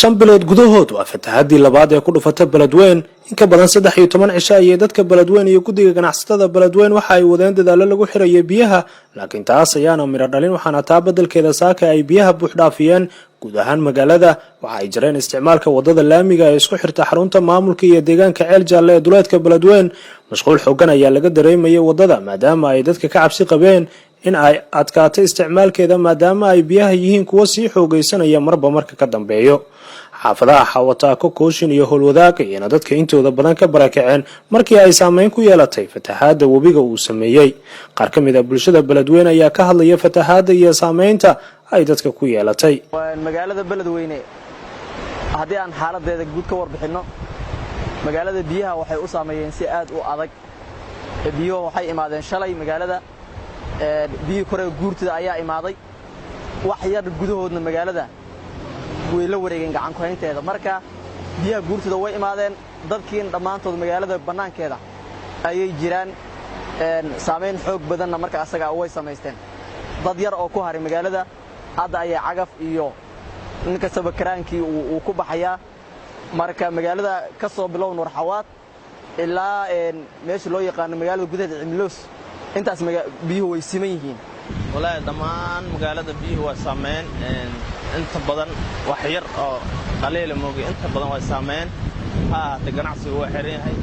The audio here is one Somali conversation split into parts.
5 bilood gudahood waa fatahaadii labaad ee ku dhufata Beledweyn. In ka badan 13 cisho ayay dadka Beledweyn iyo guddiga ganacsatada Beledweyn waxa ay wadeen dadaallo lagu xirayay biyaha, laakiin taas ayaana midho dhalin, waxaana taa beddelkeeda saaka ay biyaha buuxdhaafiyeen guud ahaan magaalada. Waxa ay jareen isticmaalka wadada laamiga ee isku xirta xarunta maamulka iyo deegaanka Ceel Jaalle ee duleedka Beledweyn. Mashquul xoogan ayaa laga dareemayay wadada, maadaama ay dadka ka cabsi qabeen in ay adkaato isticmaalkeeda, maadaama ay biyaha yihiin kuwo sii xoogaysanaya marba marka ka dambeeyo. Xaafadaha Xawataako, Kooshin iyo Howlwadaag ayayna dadka intooda badan ka barakaceen markii ay saameyn ku yeelatay fatahaada webiga uu sameeyey. Qaar ka mid ah bulshada Beledweyne ayaa ka hadlaya fatahaada iyo saameynta ay dadka ku yeelatay. Magaalada Beledweyne haddii aan xaaladeeda guud ka warbixinno, magaalada biyaha waxay u saameeyeen si aad u adag. Biyuhu waxay imaadeen shalay magaalada. Biyihii kore guurtida ayaa imaaday. Wax yar gudahoodna magaalada way la wareegeen gacankuhaynteeda. Marka biyaha guurtida way imaadeen, dadkiina dhammaantood magaalada bannaankeeda ayay jiraan. Saamayn xoog badanna marka asagaa way samaysteen. Dad yar oo ku haray magaalada hadda ayaa cagaf iyo nin kastaba karaankii uu ku baxayaa. Marka magaalada ka soo bilow Nuurxawaad ilaa meesha loo yaqaano magaalada gudaheeda Cimiloos, intaas biyuhu way siman yihiin. Walaahi, dhammaan magaalada biyuhu waa saameyn. Inta badan wax yar oo qaliila moogay, inta badan waa saameyn. Ha ahaatee, ganacsigu waa xiran yahay.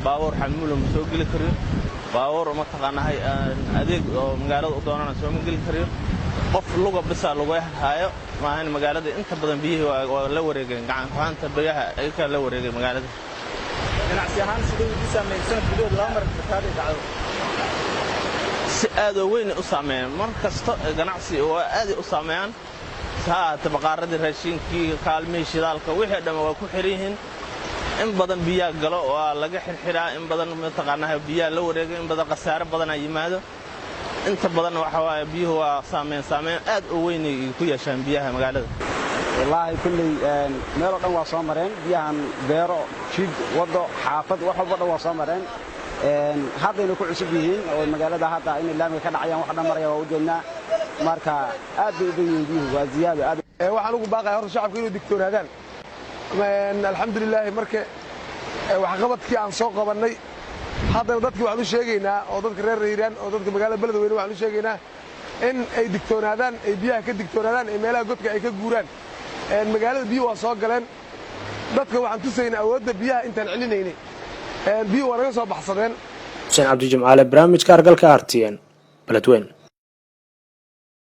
Baabuur xamuula ma soo geli kariyo, baabuur mataqaanahay adeeg oo magaalada u doonana sooma geli kariyo. Qof luga bisaa lagu haayo maahan. Magaalada inta badan biyihii waa la wareegeen, gacankuhaanta biyaha ayakaa la wareegay magaalada. Ganacsi ahaan sidee u saameeyay sanad gudahood laba mar fatahaad ay dhacdo? Si aad oo weyn u saameeyaan. Mar kasta ganacsi waa aaday u saameeyaan. Ha ahaate baqaaradii raashinkii, kaalmihii shidaalka, wixii dhamma waa ku xiran yihiin. In badan biyaa galo, waa laga xirxiraa. In badan mataqaanaa biyaa la wareega, in badan khasaare badanaa yimaado. Inta badan waxa waaye biyuhu waa saameyn aad u weynay ku yeeshaan biyaha magaalada. Wallaahi, kulley meeloo dhan waa soo mareen biyahan: beero, jid, waddo, xaafad, wax walbo dhan waa soo mareen. Haddayna ku cusub yihiin oo magaalada hadda inay laamiga ka dhacayaan wax dhan maraya waa u jeednaa. Marka aad bay u badan yihiin biyuhu, waa ziyaado aad. Waxaan ugu baaqaya horta shacabka inuu digtoonaadaan. Alxamdulilaahi, marka waxqabadkii aan soo qabannay haddana dadkii waxaan u sheegaynaa, oo dadka reer Hiiraan oo dadka magaalada Beledweyne waxaan u sheegaynaa in ay digtoonaadaan, ay biyaha ka digtoonaadaan, ay meelaha godka ay ka guuraan. Magaalada biyuhu waa soo galeen. Dadka waxaan tusaynaa awoodda biyaha intaan celinaynay. Biyuhu waa naga soo baxsadeen. Xuseen Cabdi Jimcaale, barnaamijka Argalka RTN, Beledweyne.